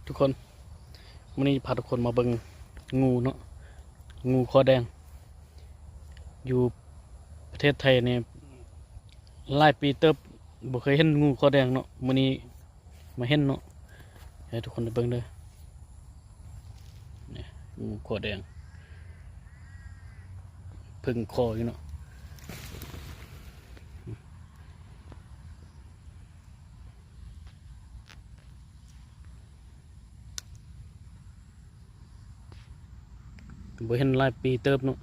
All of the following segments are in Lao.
ທຸກຄົນ, ມື້ນີ້ພາທຸກຄົນມາເບິ່ງງູເນາະ, ງູຄໍແດງ. ຢູ່ປະເທດໄທນີ້ຫຼາຍປີເຕີບ ບໍ່ເຄີຍເຫັນງູຄໍແດງເນາະ, ມື້ນີ້ມາເຫັນເນາະ, ໃຫ້ທຸກຄົນໄດ້ເບິ່ງເດີ. ນີ້ ງູຄໍແດງ ເພິ່ງຄໍຢູ່ເນາະ. ບໍ່ເຫັນຫຼາຍປີເຕີບເນາະ,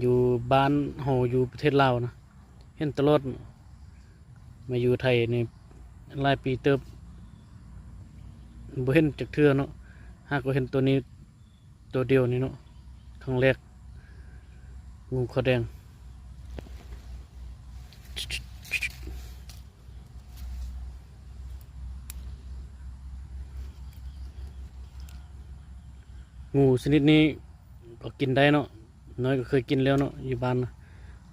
ຢູ່ບ້ານເຮົາຢູ່ປະເທດລາວນະ ເຫັນຕະຫຼອດ. ມາຢູ່ໄທນີ້ຫຼາຍປີເຕີບ ບໍ່ເຫັນຈັກເທື່ອເນາະ, ຫາກໍເຫັນໂຕນີ້ ໂຕດຽວນີ້ເນາະ, ຄັ້ງແລກ ງູຄໍແດງ. ງູຊະນິດນີ້ກໍກິນໄດ້ເນາະ, ນ້ອຍກໍເຄີຍກິນແລ້ວເນາະ ຢູ່ບ້ານນະ.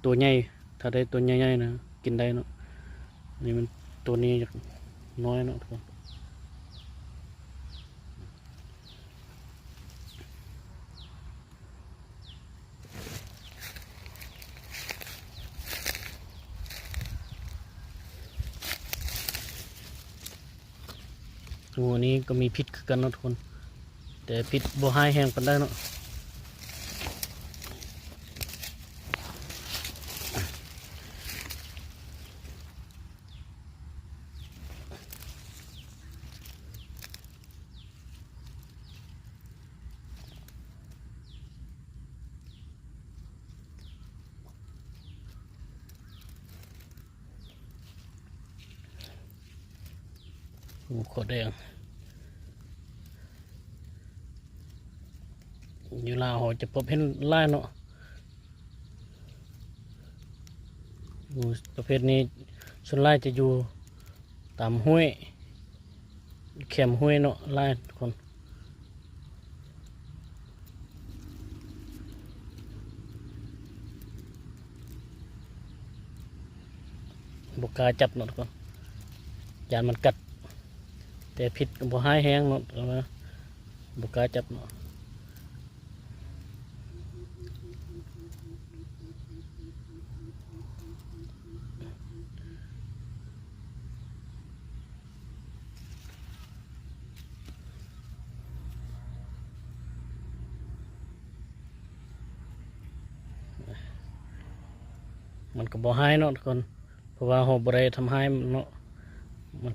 ໂຕໃຫຍ່ ຖ້າໄດ້ໂຕໃຫຍ່ໆນະ ກິນໄດ້ເນາະ. ນີ້ມັນ ໂຕນີ້ຍັງນ້ອຍເນາະທຸກຄົນ. ງູນີ້ກໍມີພິດຄືກັນເນາະທຸກຄົນ, ແຕ່ພິດບໍ່ຮ້າຍແຮງປານໃດເນາະ. ງູຄໍແດງ ຢູ່ລາວເຮົາຈະພົບເຫັນຫຼາຍເນາະ. ງູປະເພດນີ້ສ່ວນຫຼາຍຈະຢູ່ຕາມຫ້ວຍ ແຄມຫ້ວຍເນາະ ຫຼາຍທຸກຄົນ. ບໍ່ກ້າຈັບເນາະທຸກຄົນ, ຢ້ານມັນກັດ, ແຕ່ພິດກໍບໍ່ຮ້າຍແຮງເນາະ, ແຕ່ວ່າບໍ່ກ້າຈັບເນາະ. ມັນກໍບໍ່ຮ້າຍເນາະທຸກຄົນ, ເພາະວ່າເຮົາບໍ່ໄດ້ທຳຮ້າຍມັນເນາະ, ມັນ